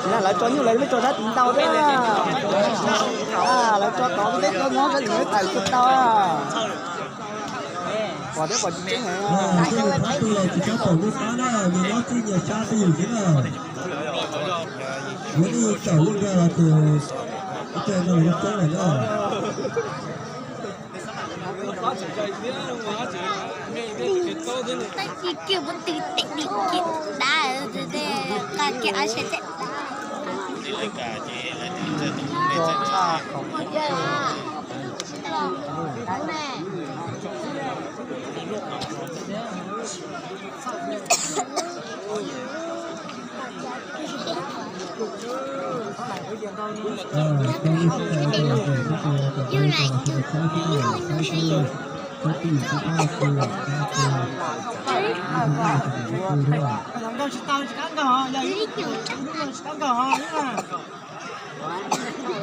Lawv tso nyuj lawv muab tso sab tid ntau thiab. Lawv tso tod peb cov nyob sab tim no tawm tsis tau. Pom thiab pom tsis tseeb. Tsis tau pom lub qab na, nws nyob txij nyias sab twj ywm xwb na. Yog nej tawm lub nra los ces ib co no lawv txeeb lawm na. Tab sis kiag muab tw tes dim kiag dab, qa kiag ob sab tseem dab.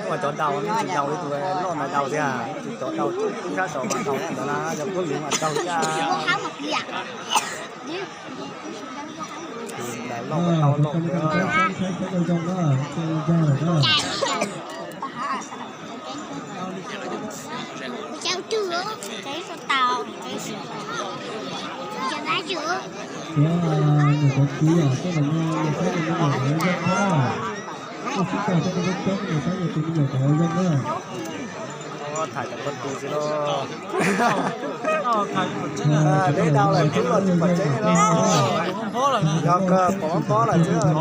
Ua cov daus tsis daus li tus loj mas daus tiag, tus cov daus tub sab saud mas daus ntawd na, yog puab lwv mas daus tiag. Tus daus loj tau loj. Tham cov pab tu xwb los. Deb dau lawm, tub los tsis pom tseeb li los. Yog kawg pom mob pob lawm xwb.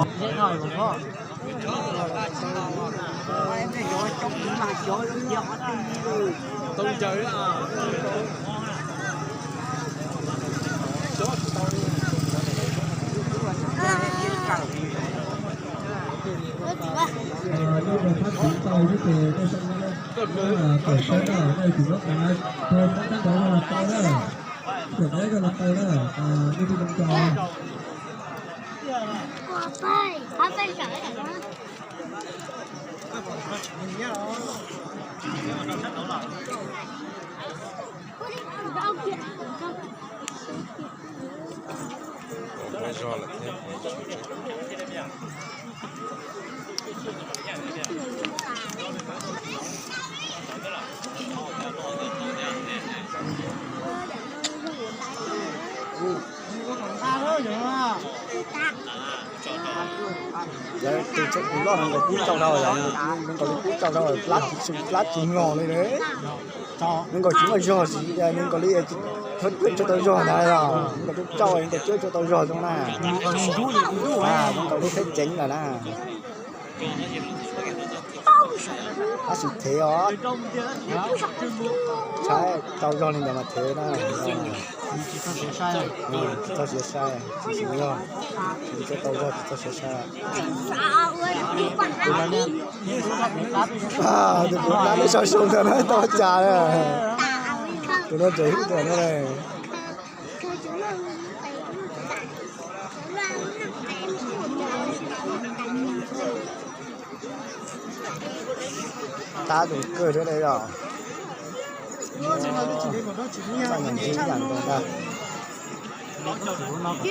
Lawv tus tsheb tus loj no nkawd pub tsau dhau, nkawd li pub tsau dhau, plab tsis su plab tsis ngos li na. Nws nkawd tsis muaj zog, nws nkawd li tsis tau zog ntag, nkawd tub tsau nkawd tsis tau zog zoo na. Nkawd li theb ceev lawm na. Tab sis thev os, saib tau zog li ntawd mas thev na. Tsis txhob siab sai, tsis siab yog, tsis tau zog tsis txhob siab sai. Tus kuv dab lub sau su ntawd na tau cas, tus no tseem hwj tiag no. Tab tus kawg thiab yom. Txaj nyam ntsis ib yam nkaus ntag. Ncaj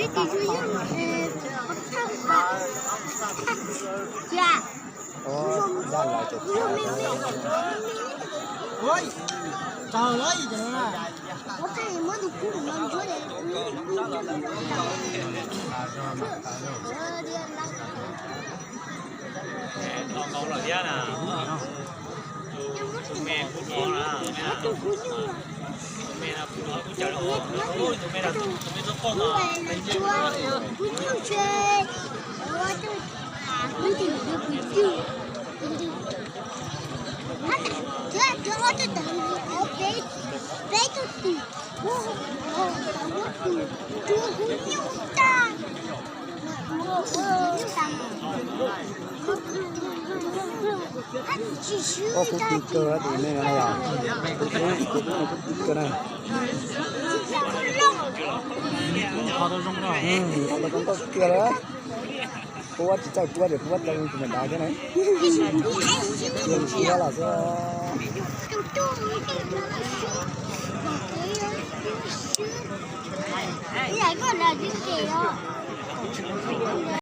lawm ces Tos nkaus lawm thiab na. Tus me kuv hnov na, tus me no kuv hnov kuv cawm los, tus me no tus me txob poj mas Ua kuv tis kawg tus me no na yom, kuv kuv kuv kuv tis kawg na. Ntau kiag lawm. Puab tsis txawj puab ces puab tau tus me dav thiab na. Cia li siab los xwb.